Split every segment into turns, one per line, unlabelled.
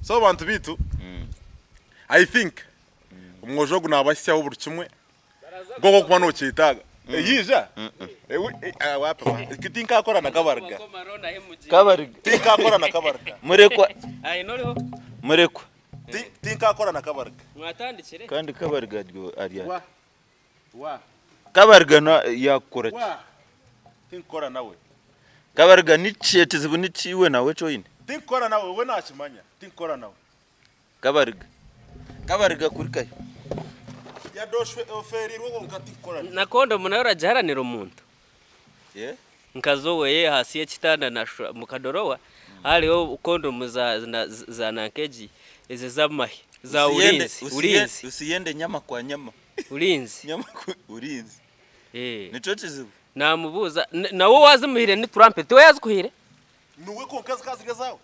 So bantu baitu I think omwojo ogu nabahitsyaho buri kimwe nk'oku orikuba nokyetaaga. Eyiija wapi wa tinkakora na kabarga.
Kabarga.
Tinkakora na kabarga.
Murekwa. Murekwa.
Tinkakora na kabarga.
Mwatandikire.
Kandi kabarga ari ata?
Wa. Wa.
Kabarga na yakukora ki?
Wa. Tinkukora nawe.
Kabarga niki ekizibu niki iwe nawe eki oine?
Tinkukora nawe we nakimanya. Tinkukora nawe.
Kabariga. Kabariga kurikayo.
Yade ofeereirwe kwonka tikukora
Na kondomu nayo oragiharanira omuntu?
Eh?
Nka zoweye ahansi y'ekitanda nashusha mu kadorowa hariho kondomu za na za nanka egi ezi ez'amahe za
Usiyende,
ulinzi
usiye,
ulinzi
usiyende nyama kwa nyama.
ulinzi
Nyama ku ulinzi.
Eh.
Nikyo kizibu.
Namubuuza nawe owazimuhire ni Trumpet tiwe yazikuhire?
Niwe kwonka zikaba ziri ezaawe?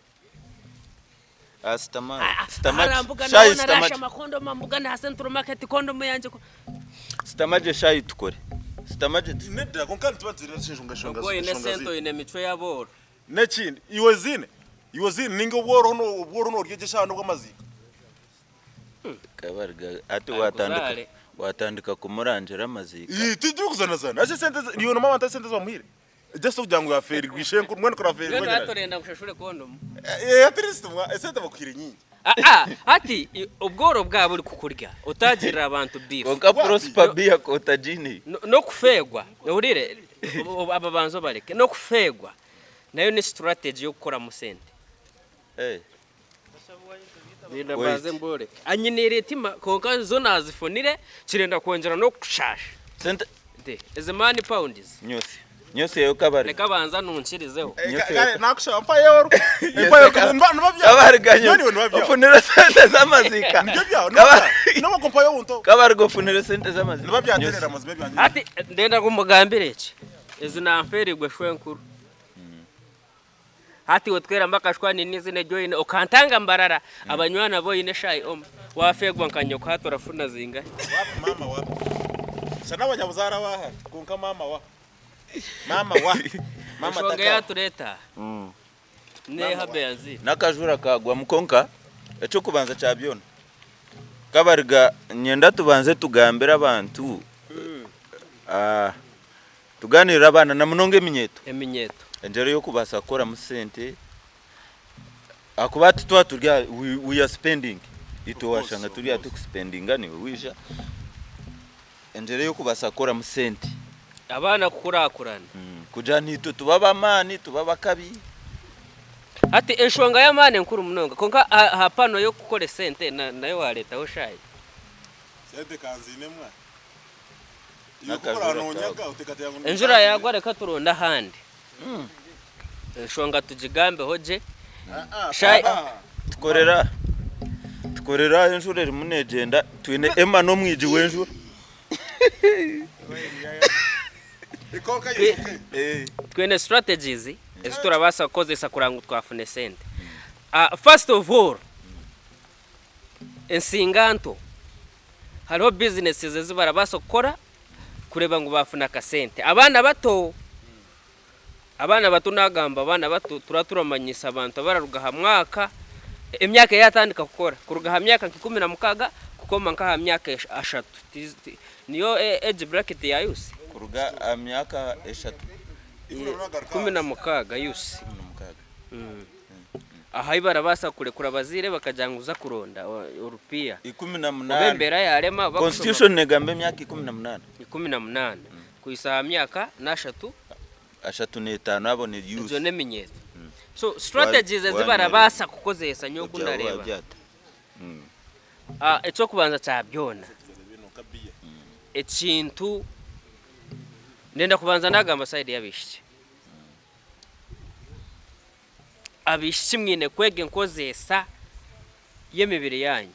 Ah, sitama, sitama,
Arambuga
shayi
nawe
sitama,
narasha amakondomu ambuga aha Central Market kondomu yangye ko
sitama gye shayi tukore. Sitama gye tu.
Nedda kwonka nituba nitureeba enshonga enshonga
Ogwo oine
enshonga
sente
ziitu.
oine emicwe y'abooro.
N'ekindi iwe ziine iwe ziine ninga obworo obworo norya egyo eshaaha n'obw'amaziika.
Kabariga hati watandika
Akuzaare.
watandika kumurangira amaziika.
Ii tituri kuzanazana ezi esente iwe noomanya abantu esente ezi bamuhaire? Just kugira ngu yafeerirwe ishenkuru mbwenu kuri afeerirwe
Mbwenu
agira
hati
ati.
orenda ngu oshashure kondomu?
Eh, at least mwa esente bakuhaire nyingi.
Aa hati obworo bwaba buri kukurya otagirira abantu beef.
Kwonka
Wapi?
Prosper B akotagiine.
N'okufeegwa ohurire aba banze obareke n'okufeegwa nayo ni strategy y'okukoramu sente.
Eh.
Ninda
Wait.
mbanze mboreke. Anyiniire etima kwonka zo nazifunire kirenda kwongyera n'okushaasha.
Sente
Nti ezi mani pounds.
Nyosi. Nyosi eyo kabari.
Reka banza nunkirizeho.
Eh,
Nyosi
ka-
eyo.
kare nakushaba mpayo oru. Mpayo oru. Niba niba byawe.
Kabariga
Nyowe
nyosi.
niba byawe.
Ofunire sente z'amaziika.
Nibyo byawe. Niba
Kabari.
byawe. Niba kumpayo wunto.
Kabariga ofunire sente z'amaziika.
Niba byaterera
Nyosi.
amazima ebyange.
Hati ndenda ngu mugambire eki. Ezi nanferigwe shwenkuru. Hati iwe tweramu akashwani n'eizina eri oine okantanga mbarara abanywani abu oine shaaha omwe wafeegwa nka nyoko hati orafuna zingahi?
Wapi maama wa. Shana abanyabuzaare abaha kwonka maama wa. Maama wa. Maama
Enshonga
taka.
eyatureeta aha neeha Beyanzire?
N'akajura kaagwamu kwonka eky'okubanza kya byona kabariga niinyenda tubanze tugambire abantu Tugaaniirire abaana na munonga eminyeeto.
Eminyeeto.
Engyero y'okubaasa kukoramu sente ahakuba hati twaba turi aha we we are spending itwe waashanga turi aha turikusipendinga naiwe waija engyero y'okubaasa kukoramu sente.
Abaana kukurakurana.
Kugira naitwe tube ab'amaani tube ab'akabi.
Hati enshonga y'amaani enkuru munonga kwonka aha pano y'okukora esente nayo waareetaho shaayi.
Sente ka nziine mwa.
Enjura yaagwa reka turonde ahandi. Enshonga tugigambeho gye.
Tukorera tukorera ahu enjura erimu neegyenda twine Emma n'omwigi w'enjura.
Twine strategies ezi turabaasa kukozesa kureba ngu twafuna esente. First of all, ensinganto Hariho businesses ezi barabaasa kukora kureeba ngu baafuna akasente. Abaana bato, abaana bato naagamba abaana bato turaba turamanyisa abantu abararuga aha mwaka, emyaka ei yatandika kukora kuruga aha myaka nka 16 kukoma nk'aha myaka ashatu. Niyo age bracket ya youth?
Kuruga aha myaka eshatu.
16 youth. Aha ahi barabaasa kurekura abazaire bakagira ngu za kuronda orupiiha. Oba
18.
embeera yaarema oba kushoma.
Constitution negamba emyaka 18.
18 kuhitsya aha myaka n'ashatu.
35 abo ni youth.
Egyo n'eminyeeto. So strategies ezi barabaasa kukozeesa nyowe oku ndareeba. Eky'okubanza kya byona, ekintu ndenda kubanza naagamba side y'abaishiki. Abaishiki mwine kwega enkozeesa y'emibiri yaanyu.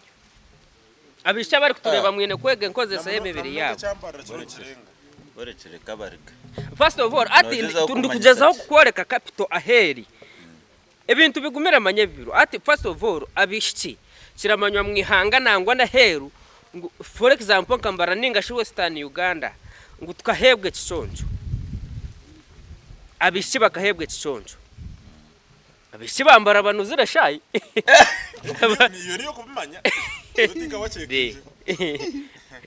Abaishiki abarikutureeba mwine kwega enkozeesa y'emibiri yaabo. First of all, hati ndikugyezaho kukworeka capital ahu eri. Ebintu bigumire manya ebibiro. Hati first of all, abaishiki kiramanywa mu ihanga nangwa n'aheeru ngu for example nka Mbarara ninga shi Western Uganda ngu tukaheebwa ekiconco. Abaishiki bakaheebwa ekiconco. Abaishiki bambara banuzire shai.
Iyo niyo kubimanya. Iyo tinka wachekinze.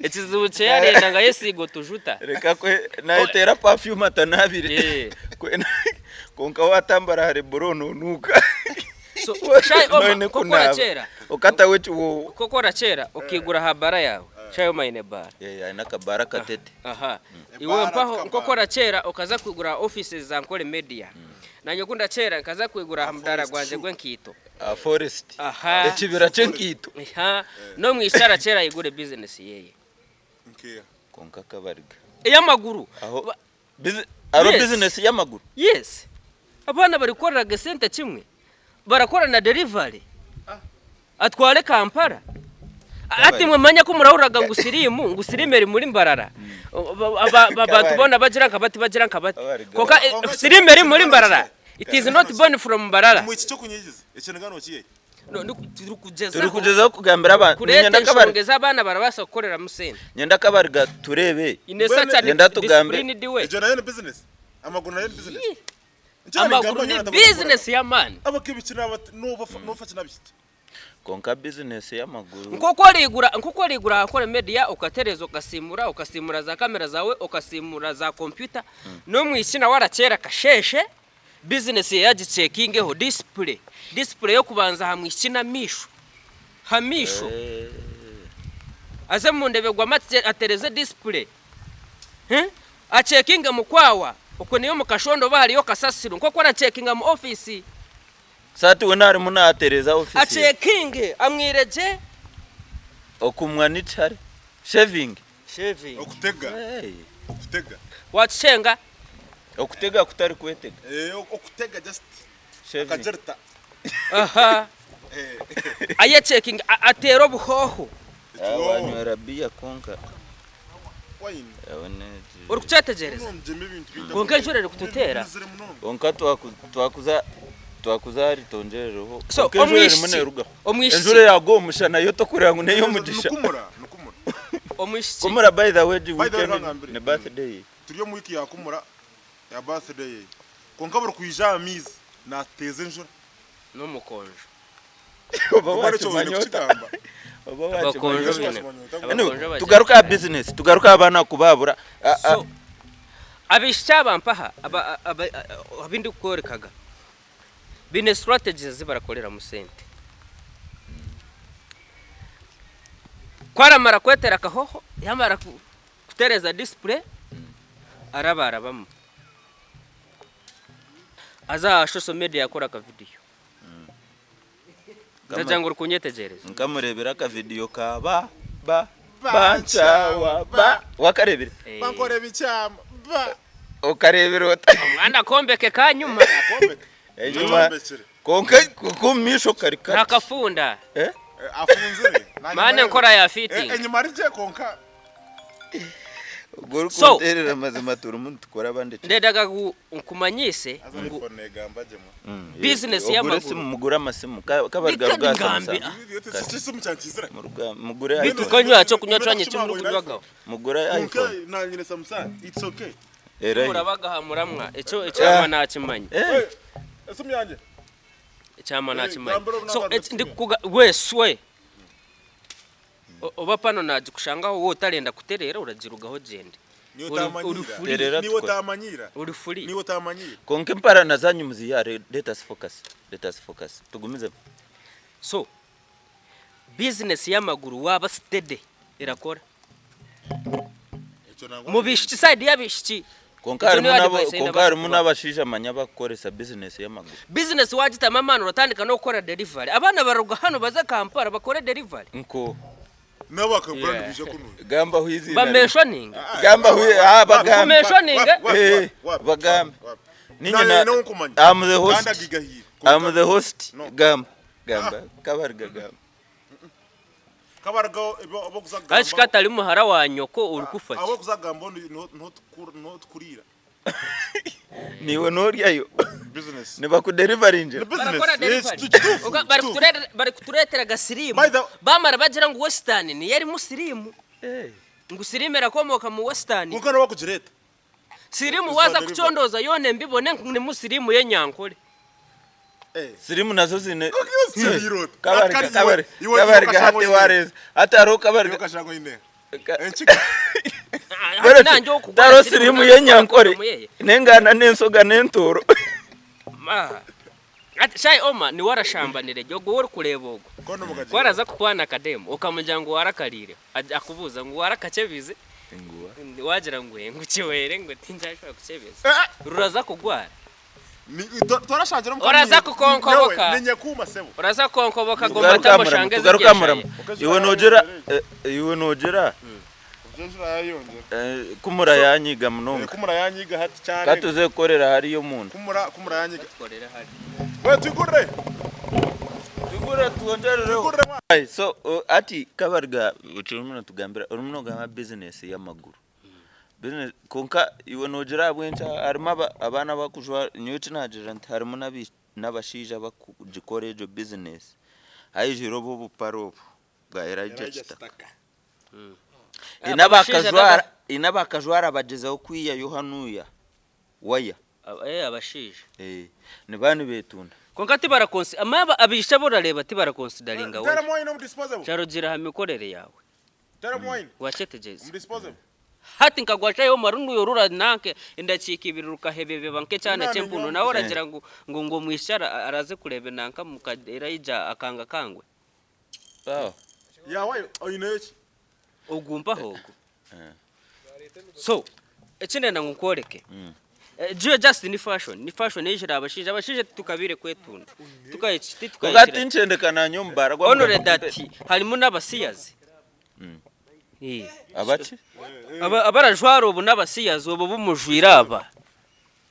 Ekizibu kye yarenda ngu ayesiige otujuta.
Reka kwe nayetera perfume atanabire.
Eh.
Kwe- Konka watambara ahari bro nonuka.
So, Shy Oma,
Noine
koko
kunaaba.
orakyeera?
Okataho ekiwoowo.
Koko orakyera okaigura aha bara yaawe. Shy Oma aine bara.
Eh, aine akabara katete.
Aha. Iwe
Ebara
mpaho
tukabara.
nk'oku orakyera okaza kwigura aha offices za Nkore Media. Nanye ku ndakyera nkaza kwigura aha mudaara
Forest
gwangye
Shoe.
gw'enkaito.
Aha forest.
Aha.
Ekibira ky'enkaito.
Aha. N'omwishiki arakyera ayigure business yeye.
Nkeya.
Kwonka akabariga.
Ey'amaguru.
Aho
Ba-
bizi hariho
Yes.
business y'amaguru.
Yes. Abaana barikukorera ge sente kimwe. Barakora na delivery. Atware Kampala. Ati mwe manya ku murahuriraga ngu sirimu, ngu sirimu eri muri Mbarara. Abantu boona bagira nka bati bagira nka bati. Kwonka sirimu eri muri Mbarara. It is not born from Mbarara.
Mwe ekyo kunyigiza. Ekyo nigano okiye.
Turikugyezaho
Turikugyezaho kugambira abantu.
kureeta
Niinyenda
enshonga
kabari
ezi abaana barabaasa kukoreramu sente.
nyenda kabariga tureebe.
In a such a
Nyenda tugambe.
disciplined way.
Ekyo nayo ni business. Amaguru nayo ni business.
Amaguru ni bizinesi y'amaani.
Kwonka bizinesi y'amaguru.
Nk'oku origura nk'oku origura aha kore media okatereeza okasiimura okasiimura za kamera zaawe okasiimura za kompyuta n'omwishiki nawe arakyera akasheeshe bizinesi ye yagicekingeho display display y'okubanza aha mwishiki n'amaisho ha maisho aze omu ndeberwamu atereeze display Acekinge mu kwawa okwe niyo mu kashondo oba hariyo kasasiro nk'oku aracekinga mu ofiisi.
Saati we narimu natereza ofiisi ye.
Acekinge amwire gye.
Okumwa nikihare. Shaving.
Shaving.
Okutega.
Hey.
Okutega.
Wakishenga?
Okutega kutari kwetega.
Eh, okutega just
Shaving.
akagirita.
Aha.
Eh.
Ayecekinge ateere obuhooho.
Ah, wanywera biya konka.
Wine.
Orikukyetegyereza? Kwonka enjura erikututeera.
Kwonka twakuza twakuza ahari tongyerereho.
So
Kwonka enjura erimu
omwishiki
neerugaho.
omwishiki
Enjura yagwa omu mushana yo tokureba ngu n'ey'omugisha.
Nikumura, nikumura.
omwishiki
Kumura by the way egi
By the way,
weekend
reka
ni birthday ye.
Turi omu wiiki ya kumura ya birthday ye. Kwonka buri kwija aha maizi nateeza enjura.
n'omukonjo.
Oba
Oba nikyo
wakimanya
oine
ota?
kukigamba.
Oba
Abakonjo
wakimanya
baine.
ota?
Abakonjo
Anyway,
bagira.
tugaruke aha business, tugaruke aha baana kubahabura. Ah, ah,
So abaishiki aba mpaha aba aba abu ndikukworekaga baine strategies ezi barakoreramu sente. Ku aramara kwetera akahoho, yamara kutereeza display, araba arabamu. Aze aha social media akore akavidiyo. Ndagira ngu orikunyetegyereza.
Nkamureebera akavidiyo ka ba ba bankyawa ba wakareebire?
Eh.
Bankora ebikyama ba.
Okareebire ota?
Omwana akombeke kanyuma.
Akombeke.
Enyima
Nyombekire.
kwonka kwonka omu maisho kari kati.
Nakafunda.
Eh?
Afunzire.
Maana enkora ya fitting.
Enyima ari gye kwonka.
Ogwo
So-
orikunteerera amazima turimu nitukora abandi ki?
Ndendaga ngu nkumanyise
Haza
ngu
iPhone negamba gye mwa.
Business
Ogure
y'amaguru.
esimu mugure amasimu kabarga
Reka
ruga
ngambe.
Samsung.
Ekisimu kyankizire.
Muruga mugure
Beitu
iPhone.
kanywa ekyokunywa kyanyu eki murikunywaga.
Mugure
Kwonka
iPhone.
nanyine Samsung. It's okay.
Erahi.
Murabaga aha muramwa ekyo ekyama nakimanya.
Eh.
Esimu yangye.
Ekyama nakimanya.
Gambira obu
So
naaba
eki ndikukuga weswe. Oba pano nagikushangaho waaba otarenda kutereera oragirugaho ogyende.
Niiwe
Ori
otamanyiira.
free.
Terera
Niiwe
tukore.
otamanyiira.
Ori free.
Niiwe otamanyiira.
Kwonka emparana zanyu muzihare let us focus. Let us focus. Tugumizemu.
So business y'amaguru waaba steady erakora.
Ekyo nangwa
Mu baishiki side y'abaishiki.
Kwonka
Ekyo
harimu
niyo
n'abo
advice ei
kwonka
ndabaasa
harimu
kubaha.
n'abashaija manya abakukoresa bizinesi y'amaguru.
Bizinesi waagitamu amaani oratandika n'okukora delivery. Abaana bararuga hanu baze Kampala bakore delivery.
Nko.
Nabo bakagura
Yeah.
nibaija kunuya.
Gambaho eiziina
Ba
rimwe.
mentioning.
Gambaho ah bagambe.
Mentioning.
Eh, bagambe. Ninye na
nonkumanya.
I'm the host.
Kandi agigahire.
I'm the host.
No.
Gamba. Gamba. Kabarga gamba.
Kabarga abokuza kugamba.
Hashi katari muhara wa nyoko orikufa ki?
Abokuza kugamba niho tukurira.
Niiwe noryayo.
Business.
Nibakuderivaringira.
Barakora
Business.
delivery.
Kituufu.
Oga- Barikutureetera ga siriimu.
By the-
Bamara bagira ngu Western niyo erimu siriimu.
Eh.
Ngu siriimu erakomooka mu Western.
Kwonka nabo bakugireeta.
Siriimu
Is
waaza
delivery.
kucondooza yoona embibone ngu nimu siriimu y'enyankore.
Eh.
Sirimu nazo zine
Sirimu.
Kabariga
Kandi iwe-
kabari
iwe-
kabariga
iwe
hati
kashango
wareza hati hariho
Iwe
kabariga
kashango ine.
Ka-
Enkiga.
Bwere
Nanjye okugwara
taro
sirimu
sirimu
nanjye
y'enyankore
muyeye.
n'enganda n'ensoga n'entooro
Ma. Ati shai oma niwe arashambanire gye ogwo orikureeba ogwo.
Kono mugagira.
Ku araza kukwana akademu okamugira ngu warakariire aj- akubuuza ngu warakakyebize wagira ngu "Eh, ngu kiweere ngu tinkyashobora kukyebeza.
Eh, eh.
Ruraza kugwara.
Ni- to- Torashangira omu
Oraza
kamwe.
kukonkoboka.
Nyowe, Ninye kuuma sebo.
Oraza kukonkoboka gomata
tugaruka muramu
mushange
tugaruka muramu
zigyeshaye.
iwe nogira eh, iwe nogira
Ujejura yayongera.
eh, kumura yanyiga munonga
Kumura yanyiga hati cyane.
katuze kukorera hariyo munda
Kumura kumura yanyiga.
Tukorere hari.
We tugurre.
tugure twongerereho
Tugurre mwana.
Aye, so ati kabariga orimu notugambira orimu nogamba business y'amaguru business konka iwe nogira ahabw'enki harimu aba- abaana abakujwara nyowe ekinaagira nti harimu n'abi- n'abashaija abakugikora egyo business haijwire obu obupare obu bwa Elijah Kitaka Haine abakajwara haine abakajwara bagyezaho kwihayo hanuya waya
Eh, abashaija.
Eh, nibaba nibetunda.
Kwonka tibarakonsi ama abaishiki abu orareeba tibarakonsidaringa
Tera
we.
wine omu disposable.
Kyarugiire aha mikorere yaawe.
Tera wine
Wakyetegyereza?
omu disposable.
Hati nka gwashayo omara orunuya orura nanka endakiika ibiri rukahebebeba nk'ekyana
Nani
ky'empunu
nyowe.
nawe oragira ngu ngu ngu omwishiki ara- araze kureeba nanka muka Elijah akanga kangwe.
Sawa.
Yawayo oineyo ki?
Ogu mpaho ogu. So, eki ndenda ngu nkworeke. Gyo just ni fashion, ni fashion eijire aha bashaija, abashaija titukabaire kwetunda. Tukahikire,
Kwonka
titukahikire.
tinkyendeka naanye omu baara gwa
Only that harimu n'abasiyazi. Eh.
Abaki?
Aba- Abarajwara obu n'abasiyazi obu bumujwire aba.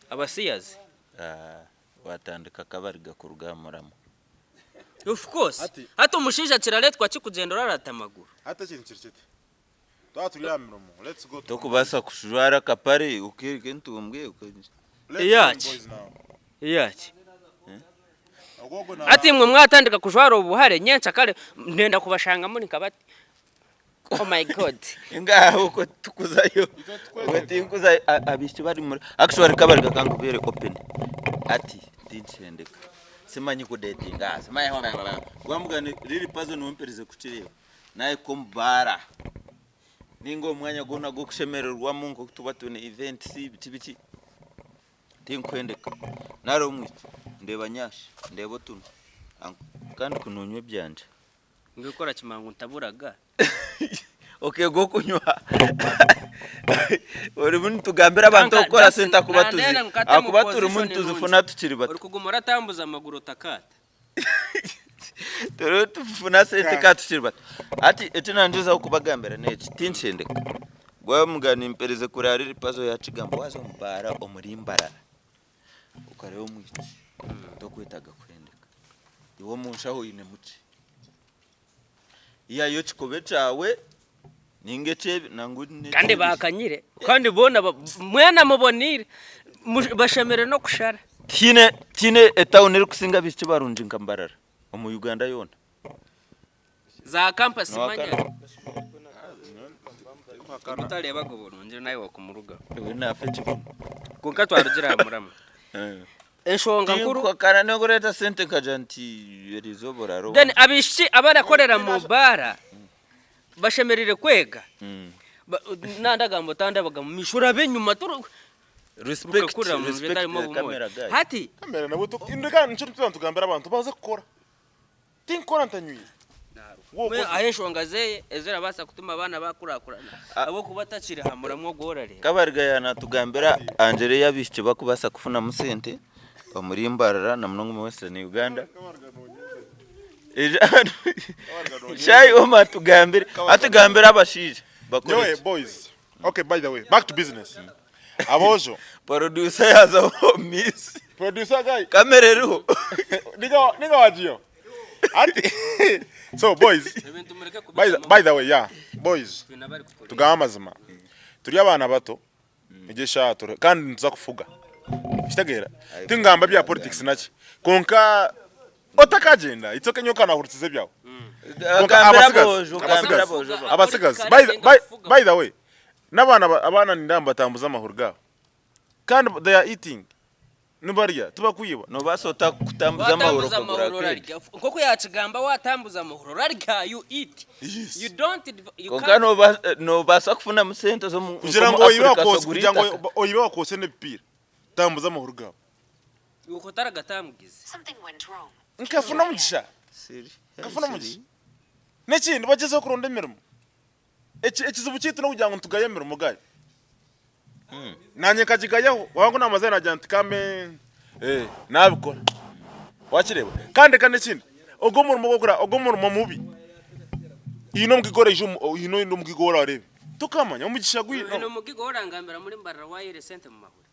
Abasiyazi.
Ah, watandika akabariga kuruga aha muramwa.
Of course.
Hati-
Hati omushaija kirareetwa ki kugyenda orarata amaguru?
Hati ekintu kiri kiti. Twaba turi aha mirimo. Let's go. to-
Tokubaasa kujwara akapare okeereka entumbwe oka-
Let's go
Eyaki.
boys now.
Eyaki?
Ogwo ogwo na-
Hati imwe mwatandika kujwara obuhare nyenkyakare ndenda kubashanga muri nka bati. Oh my God.
Ngaha okwo titukuzayo.
Itwe tukwetega.
Obwo tinkuzayo. A- Abaishiki bari muri actually kabariga ka nkubeere open. Ati tinkyendeka. Simanyi kudetinga, simanyi Gwamugani riri pazo niwe mperize kukireeba. Nahika omu baara ninga omu mwanya gwona gw'okushemererwamu nk'oku tuba twine events biki biki tinkwendeka. Nari omwishiki ndeeba nyashi, ndeeba otunwa kandi ku nonywa ebyangye.
Ngu ku orakimanya ngu ntaburaga.
Okeega okunywa. Orimu nitugambira abantu
Kanka
okukora
just
sente ahakuba tuzi
nandenda ngu kate omu
ahakuba turimu
position
nituzifuna
nungi.
tukiri bato.
Orikuguma oratambuza amaguru otakaata.
Turimu nitufuna sente ka tukiri bato. Hati eki nangyezaho kubagambira n'eki, tinkyendeka. Gwamugani mperize kurara eri pazo yakigamba waaza omu baara omuri Mbarara okareeba omwishiki tokwetaaga kuhendeka. Iwe omu nshaho oinemu ki? Ihayo ekikobe kyawe ninga ekyebi nangwa
Kandi
n'ekyebiri.
baakanyire kandi boona ba- mwena muboneire Mush- bashemereire n'okushara.
Tihaine tihaine etawuni erikusinga abaishiki barungi nka Mbarara omu Uganda yoona.
Za campus manya.
Nohakana?
Ogutareebaga oburungi naiwe wakumurugaho.
Iwe naafa ekibunu.
Kwonka twarugire aha muramwa. Enshonga nkuru.
Tinkuhakana n'okureeta sente nkagira nti erizooba oraare
Then abaishiki abarakorera mu baara bashemereire kwega. Nandagamba otandabaga mu maisho orabe enyima turu
Respect,
rukakurira mu nju
respect
etarimu
the
obumwe.
camera guy.
Hati
Kamera nabwo tu- Ndeka nikyo nituba nitugambira abantu baze kukora. Tinkukora ntanyweire.
Mbwenu ahu enshonga ze ezirabaasa kutuma abaana baakurakurana ahabw'okuba atakiri aha muramwa ogu orareeba.
Kabariga yaanatugambira aha ngyera ei abaishiki barikubaasa kufunamu sente omuri Mbarara na munonga omu Western Uganda. Shai Omar atugambire, atugambire abashaija bakore
Nyowe
ki?
boys. Okay, by the way, back to business. Aboojo.
Producer yaaza omu maizi.
Producer guy.
Kamera eriho.
Nigga, nigga wagiyo. Ati so boys,
Ebintu mureke
by the,
kubitamu
by the way, yeah, boys,
twine abari kutureeba.
tugambe amazima. Turi abaana bato. Egyo eshaaha turi kandi nituza kufuga. Kitegeera? Tingamba bya politics naki. Konka otakagyenda, it's okay nyowe kanahurikiza ebyawe. Konka
Gambira
abasigazi,
aboojo, gambira
abasigazi,
aboojo.
abasigazi. By the, by, by the way, n'abaana ba- abaana nindamu batambuza amahuri gaabo. Kandi they are eating. Nibarya, tibakwiba.
Nobaasa ota kutambuza amahuri
Watambuza
okagura
amahuri
arcade?
orarya. Nk'oku yakigamba watambuza amahuri orarya, you eat.
Yes.
You don't you
Kwonka
can't
nobaasa kufunamu sente z'omu
Kugira ngu
nk'omu
oyibe
Africa
wakoosi
sogura
kugira ngu
eitaka.
oyibe wakoosi n'ebipiira. Tambuza amahuri gaawe.
Iwe otaragatambugize.
Something went wrong.
Nkafuna omugisha.
Siri.
Nkafuna omugisha. N'ekindi bagyezeho kuronda emirimo. Eki ekizibu kyaitu n'okugira ngu nitugaaya emirimo gaayo. Naanye nkagigayaho waaba ngu naamazire naagira nti kambe eh, naabikora. Waakireeba? Kandi reka n'ekindi, ogwo omurimo gw'okukora ogwo omurimo mubi, haine omugiga oraija omu haine ondi omugiga ou oraareebe, tokaamanya omugisha gwi
Haine omugiga ou orangambira muri Mbarara waayera esente omu mahuri?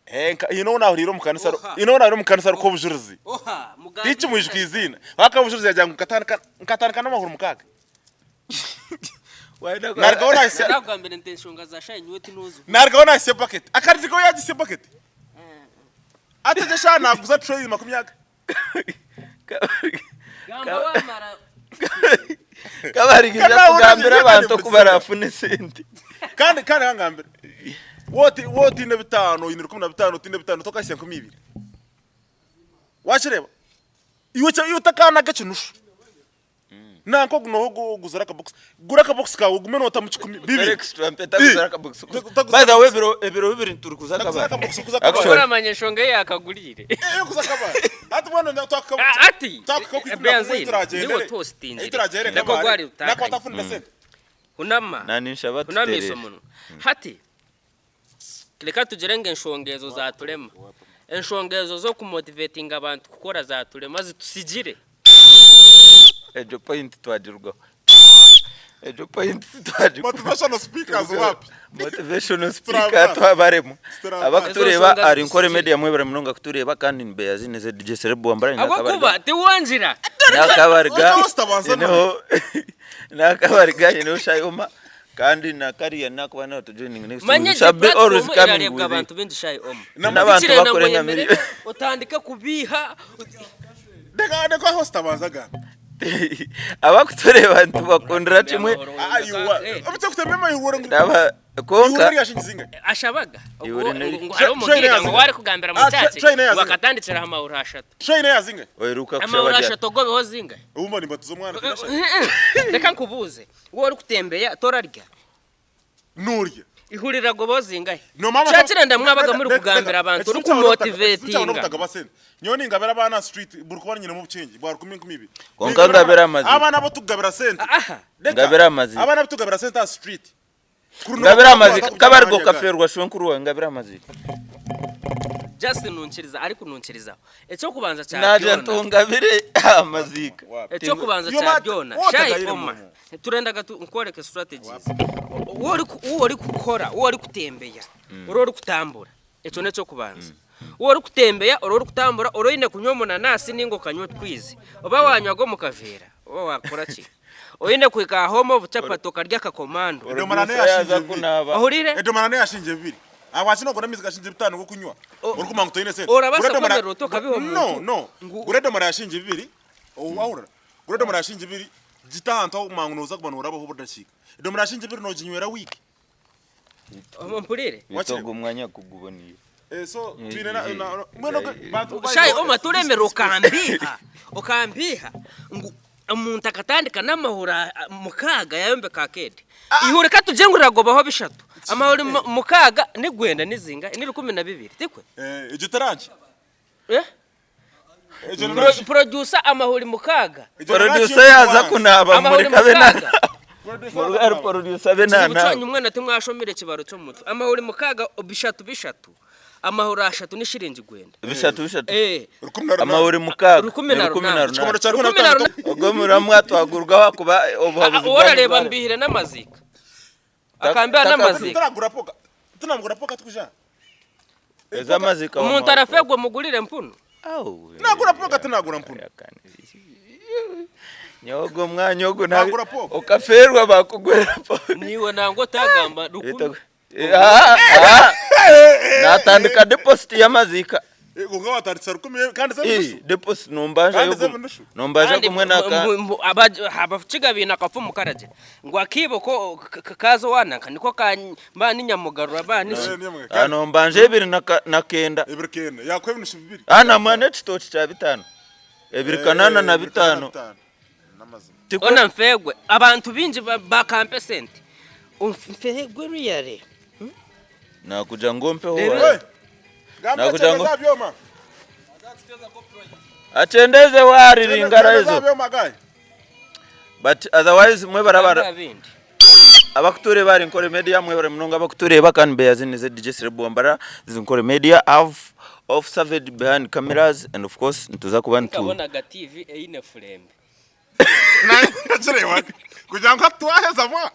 Eh, nka haine ou naahuriire omu kanisa
Oha.
haine ou naahuriire omu kanisa arikuha obujurizi.
Oha! Mugambire
Tinkimwijuka
eiziina.
eiziina. Kwonka obujurizi yaagira ngu nkatandika nkatandika n'amahuri mukaaga. Narugaho nahitsya
Narakugambire nti enshonga za shayi nyowe tinozihurira.
Narugaho nahitsya bucket. Akarugaho yagitsya bucket. Ati sha naguza tray makumyaga.
Gamba wamara.
Kabarigija kugambira abantu oku barafune sente.
Kandi kandi ngambire. Woti wotine bitano, oyine 15, otine bitano tokahitsya 20. Wakireba? Iwe iwe otakanaga ekinushu. Nanka ogu noha ogu oguzire akabokisi. Gura akabokisi kaawe ogume nootamu kikumi, bibiri.
Felix Trump takuza akabokisi.
Takuza
By the way ebiro ebiro bibiri nituri kuza
Takuza
akabari.
akabokisi kuza akabari.
Actually
Oramanya enshonga ei yakaguriire.
Eh, kuza akabari. Hati mbwenu nda twaka
Ati
twaka ku ikumi na kumwe
Benzine
turagyendere.
niwe tostingire.
Ei turagyere
Nako
kabari.
gwari
Nako
rutakanye.
atafunire sente.
Hunama.
nani nshaba
Hunamiisa
tuterere.
omunwa. Hati reka tugire ngu enshonga ezo zaturema. Enshonga ezo z'okumotivatinga abantu kukora zaturema zitusigire.
Egyo point twagirugaho. Egyo point twagirugaho.
Motivational speakers wapi?
Motivational speaker twabaremwa.
Turabaasa.
Abakutureeba
Ezo nshonga
ahari Nkore
zitusigire.
Media mwebare munonga kutureeba kandi ni Beyazine ZJ Celeb Wambara
Ahabw'okuba tiwangira.
Nakabariga
Reka ositabanza
niho nakabariga niho Shayoma kandi na kariya nakuba nawe to joining next
Manya
week.
egi
Shall be always
platform
coming
erareebwa
with it.
abantu baingi Shy Omo.
N'abantu
Tikirenda ngu
bakore nka
oyemerere
miri.
otandike kubiiha.
Reka reka host abanza agambe.
Abakutureeba nitubakundira kimwe.
Ah, you are. Obutse kutemema you were.
Ndaba konka
Ashabaga
Iwe ori
ngu hariho omugiga ngu warikugambira mu
Ah,
church
train yazinga.
ngu akatandikira aha mahuri ashatu.
Train yazinga.
oheruka kushaba
Amahuri
ryari?
ashatu ogobeho zingahi?
Ubumba nimbatuza omwana.
Reka nkubuuze, waaba orikutembeya torarya?
Nurya.
Ihurira gobaho zingahi?
No mama.
Kyakirenda mwabaga muri kugambira abantu ori kumotivatinga.
Nobutagaba sente. Nyowe ningabira abaana street buri kuba nyinemu obuchengi bwa rukumi nkumi ibiri.
Kwonka ngabira amazima.
Abaana abo tugabira sente.
Aha.
Reka,
Ngabira amazima.
Abaana abo tugabira sente aha street.
Ngabira amazima kabariga okaferwa shwenkuru wawe ngabira amazima.
Just nunkiriza ariko nunkirizaho. Ekyokubanza kya
Nagira
byona.
ntungabire amaziika.
Ekyokubanza
Yo
kya
mata-
byona.
wota
Shayi
gayire
oma.
murumu.
Turendaga tu nkworeke strategies. Ou orikukora, ou orikutembeya, ori orikutambura. Ekyo n'ekyokubanza. Ou orikutembeya, ori orikutambura, ori oine kunywa omunanasi ninga okanywa otwizi. Oba wanywa go omu kaveera, oba wakora ki. Oine kuhika aha home obuchapati okarya akakomando.
Edomora
Producer yaza
neyashinja bibiri.
kunaaba.
Ohurire?
Edomora neyashinja bibiri. Ahabwaki nogura amaizi gashinja bitano g'okunywa orikumanya ngu toine sente?
Orabaasa
Gura edomora
kwemerera ota okabiha omuntu
No, no.
ngu
Gura edomora yashinja bibiri, wahurira? Gura edomora yashinja bibiri, gite ahantu ahu okumanya ngu noza kuguma norabaho buri dakiika. Edomora yashinja bibiri noginywera wiiki.
Ompurire?
Beitu ogwo omwanya kuguboniire.
Eh, so twine na na mbwenu bantu
Shayi oma turemera okambiiha okambiiha ngu omuntu akatandika n'amahuri mukaaga yayombeka arcade. Ihuri katugire ngu riragobaho bishatu. Amahuri mukaaga ni gwenda ni zingahi? Ni 12 tikwe?
Eh, egyo terankye.
Eh?
Egyo nerankye.
Producer amahuri mukaaga.
Egyo nerankye
Producer yaza kunaaba
Amahuri
mureke abe
mukaaga.
Mureke producer abe
Ekizibu
nanaaba.
kyanyu mwena timwashomire kibaro ky'omu mutwe. Amahuri mukaaga bishatu bishatu. Amahuri ashatu ni shiringi gwenda.
Bishatu bishatu.
Eh.
Amahuri mukaaga.
18.
Ni
Kikondo kya
18.
Ogwo muramwa twagurwaho ahakuba obuhabuzi
Ou orareeba mbiihire n'amaziika. Akambiha n'amaziika.
Tunagura poka. Tunamugura poka tukuja.
Ez'amaziika
Omuntu arafeegwa omugurire empunu.
Nagura poka tunagura mpunu.
Nyowe ogwo omwanya ogwo
Nagura poka.
okafeerwa bakugurira poka.
Niiwe nangwa otagamba rukumi.
Natandika deposit y'amaziika.
Eh, Konka watandikisa rukumi kandi z'ebinushu.
Eh, deposit nombanja
Kandi
yo
z'ebinushu.
nombanja
Kandi
kumwe naka
abakiga baine akafumu karagira ngu akiibo ko kaza owananka niko ka ba ninyamugarura ba niki.
Eh, ninyamugarura.
Ah, nombanja ebiri na kenda.
Ebiri kenda. Yakuha ebinushu bibiri.
Ah, namuha n'ekitookye kya bitano. Ebiri kanana na bitano.
N'amazima.
Tikwe
Ona nfeegwe abantu baingi bakampa esente. Nfeegwe really.
Nakugira ngu ompeho
Reero-
wa.
Hey! Gamba
Nakugira ngu-
achendeza byoma.
Achendeze warira ingara
Achendeza
ezo.
byoma guy.
But otherwise mwebare
Gamba
abara
abindi.
abakutureeba ahari Nkore Media mwebare munonga abakutureeba kandi mbeya zini ze DJ Celeb Wambara this is Nkore Media have off Savage behind cameras and of course nituza kuba nitu
Nkabonaga TV eine fulembe.
Nakireeba kugira ngu twaheza mwa.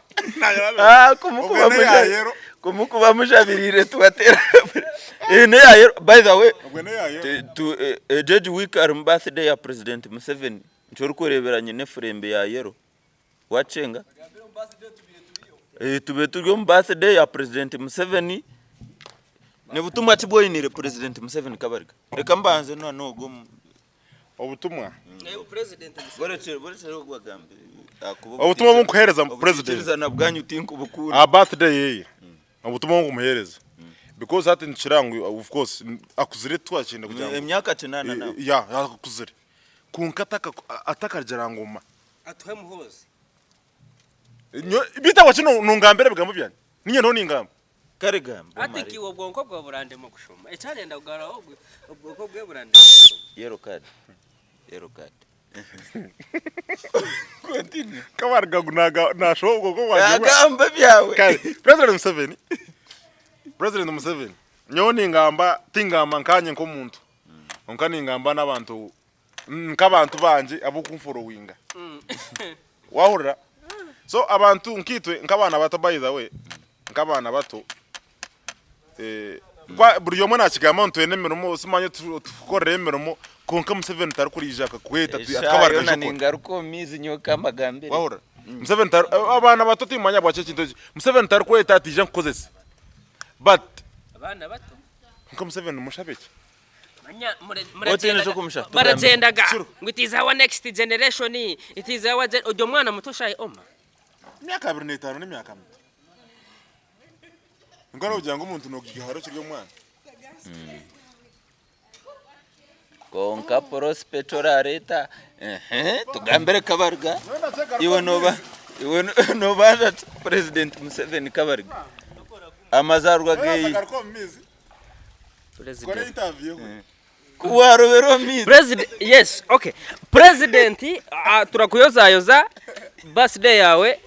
Ah, kumukuba
Obwo
musha
neyayero.
kumukuba mushabirire tubatera eh neyayero by the way
Obwo neyayero.
tu Judge week ari birthday ya President Museveni nikyo orikureebera nyine efurembe ya yellow Wakyenga? Eh, tube turi omu birthday ya President Museveni. Ni butumwa ki bwoyiniire President Museveni Kabarega? Reka mbanze na n'ogwo omu-
Obutumwa.
Borekye borekye ogwo agambe. Ahakuba
Obutumwa obu nkuheereza President.
obutaikirizana bwanyu tinkubukunda.
Aha birthday yeye. Obutumwa obu nkumuheereza. Because hati nikira ngu of course akuzire twakyenda kugira ngu
Emyaka kinaana nawe.
Yeah, akuzire. Kwonka atakagira nguma.
Atuhe Muhoozi.
Beitu ahabwaki nongambira ebigambo byangye? Niinye ndiho ningamba.
Kare gamba
Hati
omare.
nka iwe obwonko bwawe burandema kushoma. Ekyarenda kugaruraho obwonko bwe burandema kushoma.
Yellow card. Yellow card. Continue.
Kabarega ngu nashoma obwonko bwangye.
Gamba ebyawe.
Kare, President Museveni, President Museveni, nyowe ningamba, tingamba nkanye nk'omuntu, kwonka ningamba n'abantu Nk'abantu bangye ab'okunforowinga. Wahurira? So abantu nkaitwe nk'abaana bato by the way, nk'abaana bato eh, kwa buri omwe nakigamba ngu twine emirimo simanya tukukorera emirimo kwonka Museveni tarikuriija akakweta ati
Eshaaha
akabarika
yoona
ija okore.
ningaruka omu maizi nyowe kambagambire.
Wahurira? Museveni tari abaana bato timanya ahabwaki ekintu eki. Museveni tarikweta ati ija nkukozese. But
Abaana bato.
nka Museveni mushabe ki?
Manya
Otiine eky'okumusha, tugambe.
baragyendaga
Kiro.
ngu it is our next generation it is our gen ogyo mwana muto shahi oma
Emyaka 25 n'emyaka mito. Nikwo arikugira ngu omuntu nogihaara okiri omwana.
Kwonka Prosper torareeta ehe tugambire Kabarga iwe noba iwe nobanja ki President Museveni Kabarga amazaarwa geye.
Agaruka omu maizi. Kora interview.
Ku warobera omu maizi.
President yes okay president ah, turakuyozayoza birthday yawe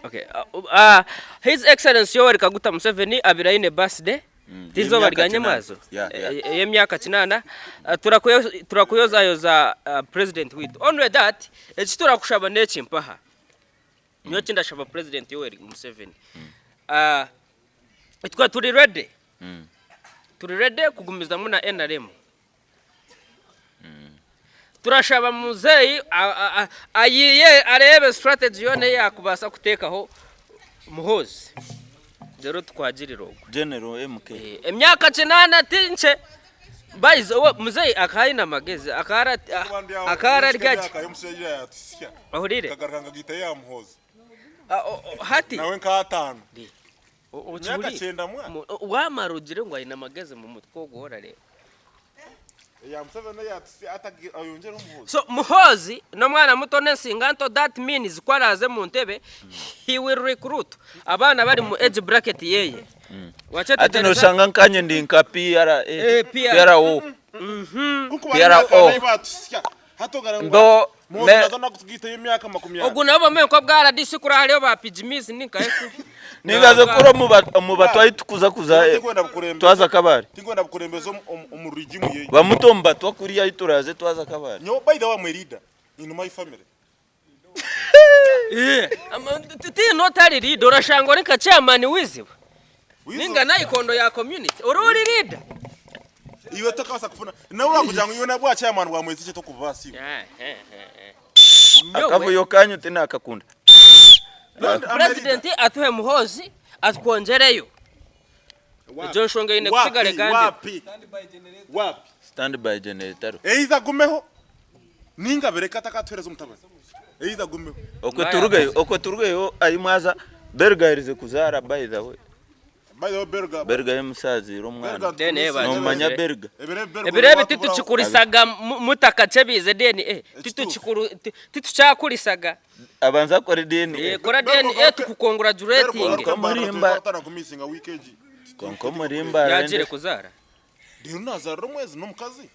okay ah, his excellency Yoweri Kaguta Museveni abire aine birthday tizooba
Y'emyaka
rya nyamwazo
kinaana. Yeah, yeah.
ey'emyaka kinaana Ah, turakuyozayoza ah, president waitu only that eki turakushaba n'eki mpaha Nyowe eki ndashaba president Yoweri Museveni ah, itwe turi ready turi ready kugumizamu na NRM turashaba muzeeyi a- a- a- ayiye areebe strategy yoona ei yakubaasa kuteekaho Muhoozi reero tukwagirire ogwo.
General MK.
Eh, emyaka kinaana ti nkye by the way muzeeyi akaba aine amagezi akaba akaba ararya gye
Omushaija yatusya
ohuriire
kagaruka nkagaita ya Muhoozi
Ah, hati
nawe nka ataano
o-
emyaka
okihuriire
kyenda mwa
Wamara ogire ngu aine amagezi mu mutwe ogwo orareeba
eya Museveni yatusya atagi ayongyereho Muhoozi
So Muhoozi n'omwana muto n'ensinga nto that means ku araaze mu ntebe he will recruit abaana abari mu age bracket yeye.
Hati
Wakyetegereza?
noshanga nkanye ndi nka PRA,
Eh, PR.
PRO.
Kuko
PRO.
bari batusya hati ogara ngu
Mbo
Muhoozi
me
naza nakutugaitayo emyaka makumi ana.
Ogu nabo bamwe nka obwa RDC kuri hariyo ba pygmies ninkahe kuri.
ningaze kuri omu ba- omu batwa ahi tukuza kuza
Tinkwenda bukurembeze.
twaza Kabale.
Tinkwenda bukurembeze omu- omu omu rigimu yeye.
Bamuto omu batwa kuriya ahi turaze twaza Kabale.
Nyowe by the way I'm a leader in my family.
Tihaine otari leader orashanga ori nka chairman w'iziba
Wizo-
ninga nayikondo ya community ori ori leader.
Iwe tokabaasa kufuna nawe wakugira ngu iwe na bwa chairman bwa mwezi ki tokubaasa iwe.
Nyowe
Akavuyo kanyu tinakakunda.
President atuhe Muhoozi atwongyereyo. Egyo nshonga eine kusigara egambirwe.
Wapi? Wapi?
Stand by generator.
Either agumeho ninga abireke atakatuhereza omutabani. Either agumeho.
Okwe turugeyo, okwe turugeyo ahi mwaza Berga aherize kuzaara by the way.
By the way Berga.
Berga y'omusaziire omwana.
Berga
DNA
Nomanya
bagikozire.
Berga.
Ebiro Berga
Ebiro ebi
watuburaho.
titukikurisaga mutakakyebiize DNA.
Ekituufu.
Titukyakurisaga.
Abanze akore DNA.
Kora
Berga
DNA
ogaruke-
tukukongurajuratinge.
Berga ogaruke
Konka
Mbarara
murimba.
twetantara kumisinga week egi.
Konka omurimba
Yagiire
arende.
kuzaara.
Rero nazarira omwezi n'omukazi.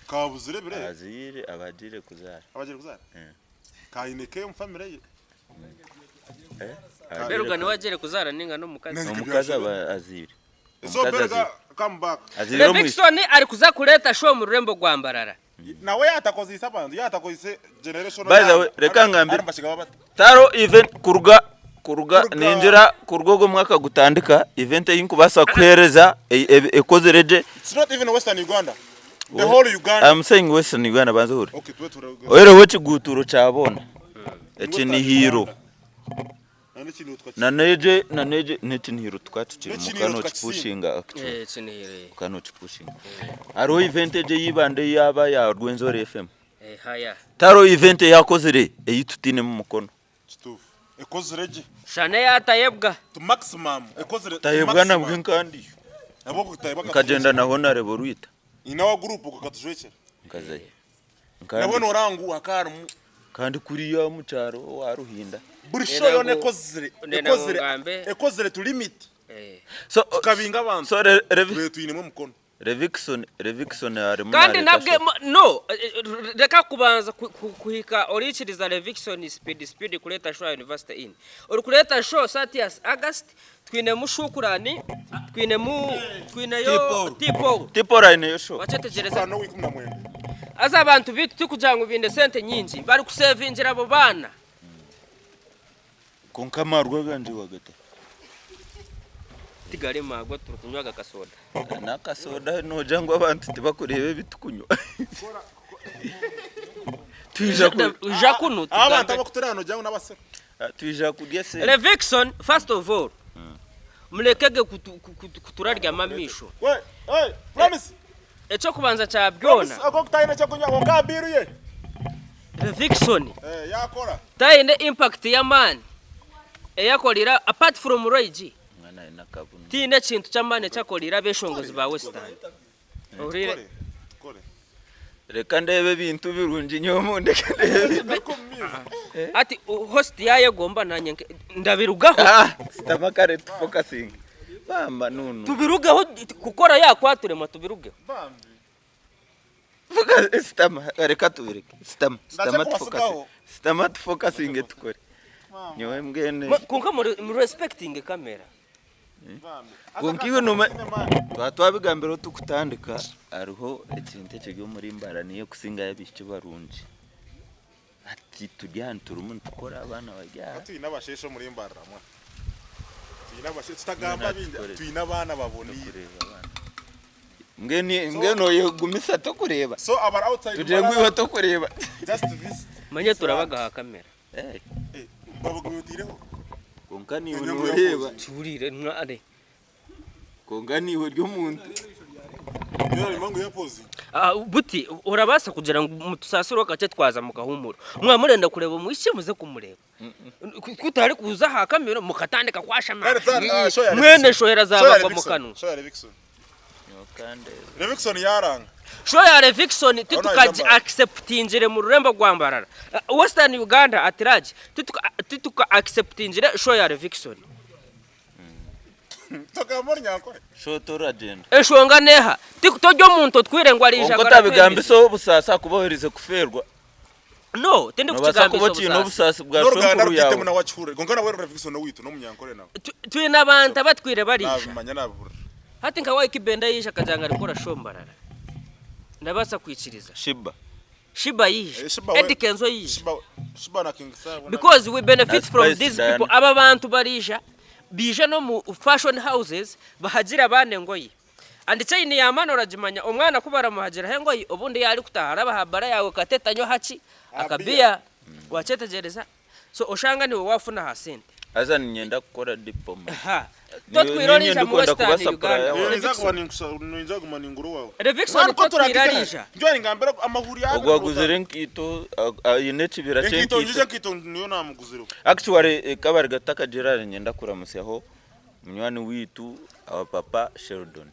Kabuzire ebiro ebi.
Aziire abagiire kuzaara.
Abagiire kuzaara?
Eh.
Kaine ke omu family ye.
Eh? Agiire
Beruga niwe agiire kuzaara ninga n'omukazi.
Nani-
Omukazi aba aziire.
So
Omukazi
Berga
aziire.
come back.
Aziire omwishiki.
Levixone arikuza kureeta show omu rurembo rwa Mbarara.
Nawe yatakozeise abantu, yatakozeise generation.
By the way, reka ngambire.
Basiga bata.
Taro event kuruga kuruga
Kuruga-
ningira kuruga ogwo mwaka gutandika event ei nkubaasa kuheereza ekozire gye
It's not even Western Uganda. The whole Uganda.
I'm saying Western Uganda banza ohurire.
Okay, tuwe tura.
Oihireho ekiguuturo kya boona ekinihiro na n'egye n'ekinihiro tukaba tukirimu
N'ekinihiro
okaba
tukakisiima.
nokipushinga actually
Eh, Kinihiro. eh.
okaba nokipushinga. Hariho event egyo ey'eibanda eyaaba ya Rwenzori FM.
Eh, haya.
Tihariho event eyakozire ei tutainemu mukono.
Kituufu. Ekozire gye.
Shana eyatayebwa.
To maximum. Ekozire. to
Tayebwa
maximum.
nabwe nkandiyo.
Nabwo kutayebwa
Nkagyenda na Honarebo Rwita.
In our group kakatujwekyera.
Nkazayo.
Nabwo
Nkandi
norangu hakarimu.
kandi kuriya omu kyaro owa Ruhinda.
Buri
Nenda
show yona
ngu-
ekozire.
nenda ngu
Ekozire.
ngambe.
Ekozire to limit.
Eh.
So
Tukabinga abantu.
so
Twe twinemu omukono.
Levixone Levixone arimu
Kandi
nareeta
nabwe
show.
no reka kubanza kuhika orikiriza Levixone speed speed kureeta show ya University Inn. Orikureeta show 30th August twinemu Shukurani, twinemu twineyo
T-Paul.
T-Paul.
T-Paul aineyo show.
Wakyetegereza?
Shukurani n'owa 19.
Haza abantu bitu tikugira ngu baine sente nyingi barikusevingira abo baana.
Kwonka amarwa agangye wagata.
Tigari marwa turikunywa aga kasoda.
N'akasoda noogira ngu abantu tibakureeba ebi tukunywa. Twija ku
Ija kunu
Abantu
tugambe.
abakutura hano noogira ngu n'abasiru.
Twija kurya sente.
Levixone first of all murekege kuturaryama amaisho.
We, hey, promise.
Eky'okubanza kya byona.
Promise ogwo kutaine ekyokunywa kwonka aha biiru ye.
Levixone
Eh, yakora.
taine impact y'amaani eyakorire apart from Roy G.
Omwana aine akabunu.
Tihaine ekintu ky'amaani eki akoreire abeshongozi ba Western. Ohuriire?
Tukore. Tukore.
Reka ndeebe ebintu birungi nyowe mundeke ndeebe.
Garuka omu maizi.
Hati host yayegomba nanye ndabirugaho.
Ah, sitama kare tufokasinge. Bamba nunu.
Tubirugeho kukora yakwaturema tubirugeho.
Bambi.
Focus, sitama, reka tubireke. Sitama,
Ndaza
sitama
kubasigaho.
tufokasinge. Sitama tufokasinge tukore. Nyowe mbwene.
Kwonka muri respecting camera.
Bambi.
Kwonka iwe noma twa twabigambira tukutandika hariho ekintu ekiri omuri Mbarara niyo ekusingayo abaishiki barungi. Hati turi aha turimu nitukora abaana bari aha.
Twine abasheeshe omuri Mbarara mwa. Twine abasheeshe tutagamba bingi
Tukore.
twine abaana baboniire.
Tokureeba abaana. Mbwenu mbwenu oyegumisa tokureeba.
So abari outside
Tugire ngu iwe
Mbarara
tokureeba.
just visit.
Manya turabagaha kamera.
Eh,
Eh, babagumitiireho.
Kwonka niiwe
Enyungu
nooreeba.
Kihuriire mware.
Kwonka niiwe ori omuntu.
Yoona nimangu yapozi.
Ah, buti orabaasa kugira ngu mutusaasire okakye twaza mukahuumura. Mwaba murenda kureeba omwishiki muze kumureeba. Ku kutari kuza aha kamera mukatandika kwashama.
Kare tara, ah, show ya
Mwene
Levixone.
shohera
Show ya
zabagwa mu
Levixone.
kanwa.
Show ya Levixone.
Nyowe kandeebe.
Levixone yaranga.
Show ya Levixone titukaji
Mbarara.
acceptingire mu rurembo rwa Mbarara. Western Uganda at large tituka tituka acceptingire show ya Levixone.
Togamba orunyankore.
Show toragyenda.
Enshonga neha? Ti tori omuntu otwire ngu ariija
Kwonka otabigambisa obusaasi ahakuba oherize kufeerwa.
No,
Noobaasa
tindikukigambisa
kuba okiine
obusaasi.
obusaasi bwa
N'oruganda
shwenkuru
rwitemu
yaawe.
nawe akihurire. Kwonka nawe Levixone n'owaitu n'omunyankore nawe.
Twine abantu abatwire bariija.
Nabimanya nabihurira.
Hati nka Ykee Benda yaija akagira ngu arikukora show Mbarara. Ndabaasa kwikiriza.
Shiba.
Shiba yaija.
Eh, Shiba we-
Eddy Kenzo yaija.
Shiba Shiba na King Saha bona.
Because we benefit
Na
from
Spice
these
Diana.
people. Aba bantu bariija baija n'omu fashion houses bahagira abaana engoye. And chain y'amaani oragimanya omwana ku baramuhagiraho engoye obundi yaarikutaaha araba aha bara yaawe kateta anywe haki akabiya. Wakyetegyereza? So oshanga niiwe waafuna aha sente.
Haza niinyenda kukora dipoma.
Aha. Totwire
Niinye
oriija mu
ndikwenda kuba
Western
supplier
Uganda.
waawe.
Ninza kuba ninkusa ninza kuguma ningura owawe.
Levixone
Mwana, ko
totwire
turakita
ariija.
Njwani ngambira amahuri
Ogwo aguzire enkaito aine ekibira
Enkaito njije
ky'enkaito.
enkaito niyo namuguzireho.
Actually kabari gatakagira niinyenda kuramutsyaho munywani waitu our papa Sheldon.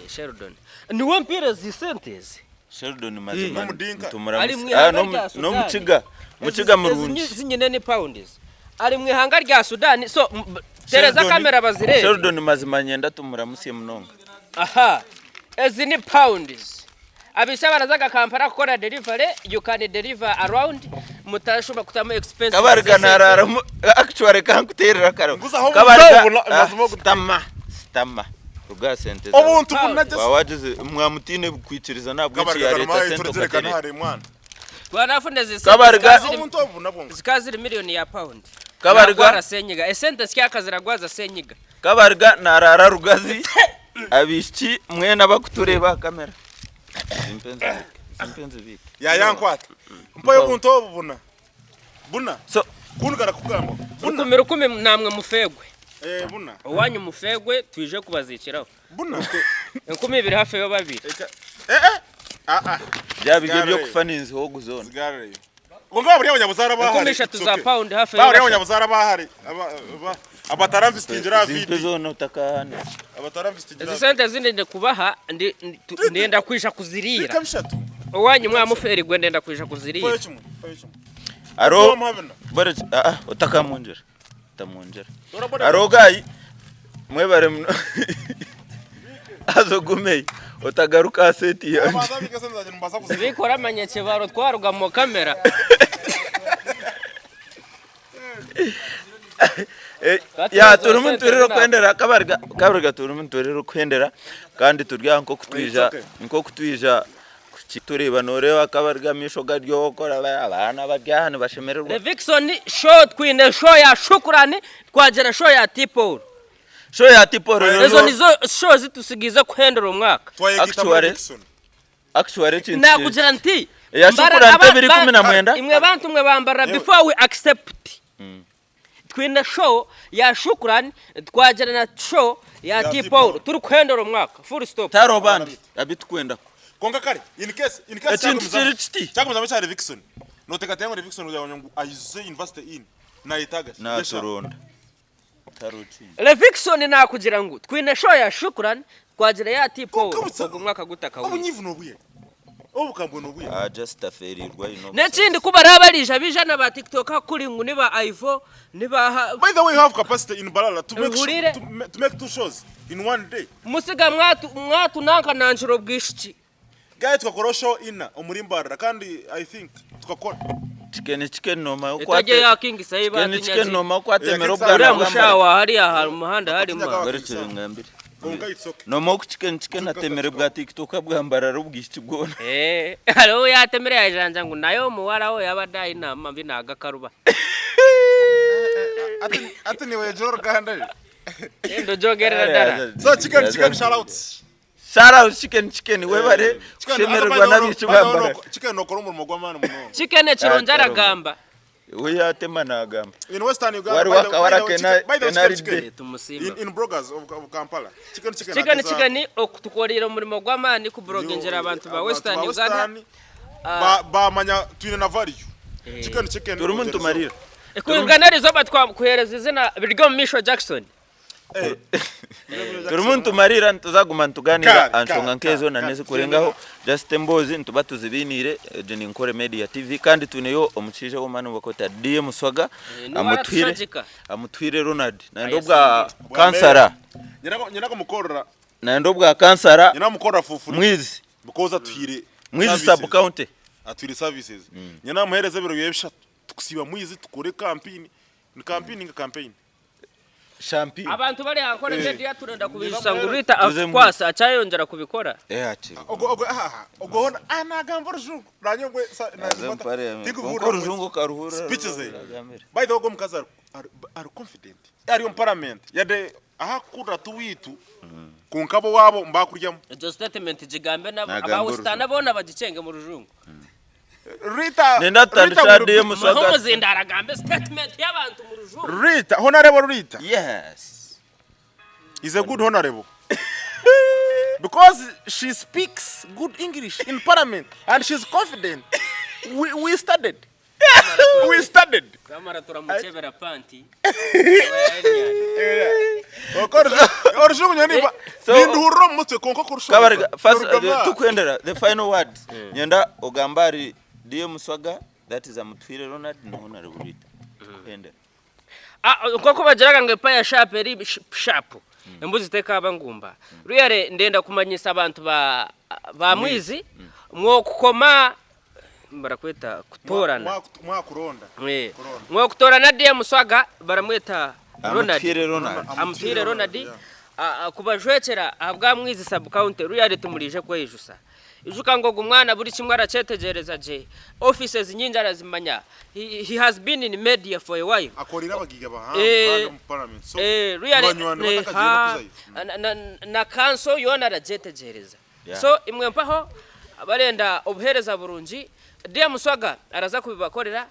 Sheldon. Niwe mpiire ezi sente ezi.
Sheldon mazima
N'omudinka.
Ari mu
nitumuramutsa.
ihanga
Ah, n'omu-
rya Sudan.
N'omukiga, mukiga murungi.
Ezi nyine ni pounds. Ari mu ihanga rya Sudan. So tereza
Sheldon-
kamera bazirebe.
Sheldon mazima nyenda tumuramutsye munonga.
Aha. Ezi ni pounds. Abisha barazaga Kampala kukora delivery, you can deliver around mutashuba kutamu expenses.
Kabarga narara actually kankuterera karo.
Nguzaho
Kabarga
omuntu obuna- mazima ogu-
sitama sitama. Ruga sente zawe.
Obuntu
Pound.
bunagye.
Wawagize mwamutine kwikiriza nabwo
Kabarga
yareta
karumaye
sente
turegereka
okaterera.
ntare mwana.
Twanafuna ezi sente
Kabarga-
zikaba ziri-
Obuntu obu nabwo.
zikaba ziri miliyoni ya pound.
Kabarga-
Nagwara senyiga. Esente zikyaka ziragwaza senyiga.
Kabarga narara Rugazi abaishiki mwena abakutureeba aha kamera zimpe nzibike zimpe nzibike
Yayankwata. Mpayo obuntu obu buna. Buna.
So
Kundugara kugamba. Buna.
Rukumi rukumi namwe mufegwe.
Eh buna.
Owanyu mufegwe twije kubazikiraho.
Buna.
2000 hafi yo babiri.
Eka. Eh eh. Ah ah.
bya biryo
Zigareyo.
by'okufa ninziha ogu zoona.
Zigareyo. Konka bari abanyabuzara bahari.
30 za pound hafi yo
Bari
bashatu.
abanyabuzara bahari. Aba abataramvisitingira
Zimpe
vidi.
zoona otakahana.
Abataramvisitingira.
Ezi sente zindi ndikubaha ndi ndenda kwija kuziriira.
Bika bishatu.
Owanyu mwamuferigwe ndenda kwija
Fayo
kuziriira.
kimwe. Fayo kimwe.
Aro
Muhabina.
bore ah ah otakamwongyera otamwongyera.
Dora bora.
Aro gayi mwebare muno. Haza ogumeyo otagaruka aha seti yangye.
Abanza bika sente zanje nimbaasa kuziriira.
Zibikora amanyekibaro twaruga mu kamera.
Ya turimu niturira okuhendera kabarga kabarga turimu niturira okuhendera kandi turi aha nk'okutwija
It's okay.
nk'okutwija kutureeba nooreeba kabarga amaisho gari okora abaana bari aha nibashemererwa.
Levixone show twine show ya Shukrani twagira show ya T-Paul.
Show ya T-Paul
Ezo nizo show zitusigize kuhendera omwaka.
Twayegita muri
Actually-
Levixone.
Actually ekintu
Nakugira nti
Eya
mbara-
Shukrani
aba-
2019.
Imwe bantu mwe bambarira before we accept. Twine show ya Shukrani twagira na show ya
Ya
T-Paul
T-Paul.
turi kuhendera omwaka full stop.
Taro bandi abitukwenda.
Konka kare in case in case
Ekintu kiri kiti.
Cyakomeza cyari Levixone. Notekateye ngo Levixone kugira ngo ayize university in. Nayitaga.
Naturonda. Taro kindi.
Levixone nakugira ngu twine show ya Shukrani twagira ya T-Paul
Kukabutsa-
ogwo mwaka gutaka wize.
Obunyivu nobuye. Obukambwe nobuye.
Ah just aferirwa ino.
N'ekindi ku baraba barija bija na ba TikTok kuri ngu niba Ivo niba ha-
By the way, you have capacity in Balala to make
Uhurire.
to make two shows in one day.
musiga mwatu mwatu nanka nanjiro bwishiki.
Guy tukakora show ina omuri Mbarara kandi I think tukakora.
Chicken chicken noma
Etaje ya King Sayiba
Chicken chicken noma okwatemera
Yeah,
obwana
Uriya
bwambara.
mushawa hariya hari umuhanda harimo.
Abatinyaga-
Garukire ngambire.
Konka it's okay.
Noma oku chicken chicken atemere bwa TikTok bwambarara obwishiki bwona.
Eh, hariho yatemere yajanja ngu nayo omuwara we yabadde ayina amambi nagakaruba.
Ati ati niwe joro Ruganda.
Endo jogerera dara.
So chicken chicken shout out.
Shout out chicken chicken webare kushemererwa n'abaishiki bambara.
Chicken nokora umurimo gw'amani muno.
Chicken kirungi
Atari
aragamba.
We yatema nagamba.
In Western Uganda
Wari
by the-
waka-
by the way,
wara
chicken- by the way,
kenari
chicken, chicken.
be.
Tumusimba.
In bloggers of Kampala. Chicken chicken.
Chicken
ageza-
chicken okutukorera omurimo gw'amaani kuburogengyera abantu ba Western Uganda.
Ba bamanya twine na value. Chicken chicken.
Turimu nitumarira.
Uganda rizoba twakuhereza izina biryo Misho Jackson.
Eh.
Turimu nitumarira nituzaguma nituganira
Kare,
aha nshonga
kare,
nk'ezo
kare,
na
kare.
n'ezikurengaho just emboozi nituba tuzibiniire egi ni Nkore Media TV kandi twineyo omushaija w'amaani bakweta DM Swaga
Niwe
amutuhire
aratushagika.
amutuhire Ronald nayenda
Aye,
obwa
Bwa
kansara
Nyina nyina kumukorera
nayenda obwa kansara
nyina mukorera fufuri
mwizi
because atuhire
mwizi
services.
sub county
Atuhire services. Nyina muhereza ebiro bye bishatu tukusiba mwizi tukore campaign. Ni campaign nga campaign.
Champion
Abantu bari ankore
Eh.
media turenda kubishusa ngu Rita
Tuze mu-
akwasa acyayongera kubikora.
eh akiri
Ogo ogo ah ogo hona anagamba orujungu nanyongwe sa
Aze mpare konka orujungu karuhura
Speeches ze. By the way ogo mukazi ari confident. Ari omu parliament yade ahakura tuwitu konka bo wabo mbakuryamu.
Ejo statement gigambe nabo
Nagamba
abawustana bona bagicenge mu rujungu.
Rita
Nenda
Rita
tutandikira
will be-
DM
Muhe
Swaga.
omuzinda aragambe statement y'abantu mu rujungu.
Rita honorable Rita
Yes.
is a good honorable because she speaks good English in parliament and she's confident. We studied. We studied.
Twamara turamukyebera panti.
Orujungu nyaniba
So-
ninduhurira omu mutwe kwonka kurushoma.
Kabarega, first, tukwendera, the final word. Nyenda ogamba ari DM Swaga, that is Amutwire Ronald na Honorable Rita. Tukwendera.
Ah, nk'oku bagiraga ngu epaya sharp eri sharp embuzi tekaaba ngumba ruyare ndenda kumanyisa abantu ba ba mwizi mwokukoma barakweta kutorana
Mwakuronda.
Eh,
Kuronda.
mwokutorana DM Swaga baramweta Ronald
Amutwire Ronald.
Amutwire Ronald
Yeah.
kubajwekyera ahabwa Mwizi sub county ruyare tumurije kweyijusa ijuka ngu ogu mwana buri kimwe arakyetegyereza gye offices nyingi arazimanya he has been in media for a while.
Akorera abagiga bahango kandi omu parliament. So
Ruyare
banywani batakagiire n'okuzayo.
na council yoona aragyetegyereza.
Yeah.
So imwe mpaho abarenda obuheereza burungi DM Swaga araza kubibakorera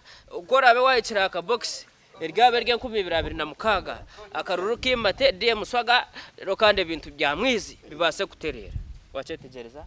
ku oraabe wahikire aha kabokisi eryaba ery'enkumi ibiri 26 akaruru kaimate DM Swaga reero kandi ebintu bya Mwizi bibaase kutereera. Wakyetegyereza?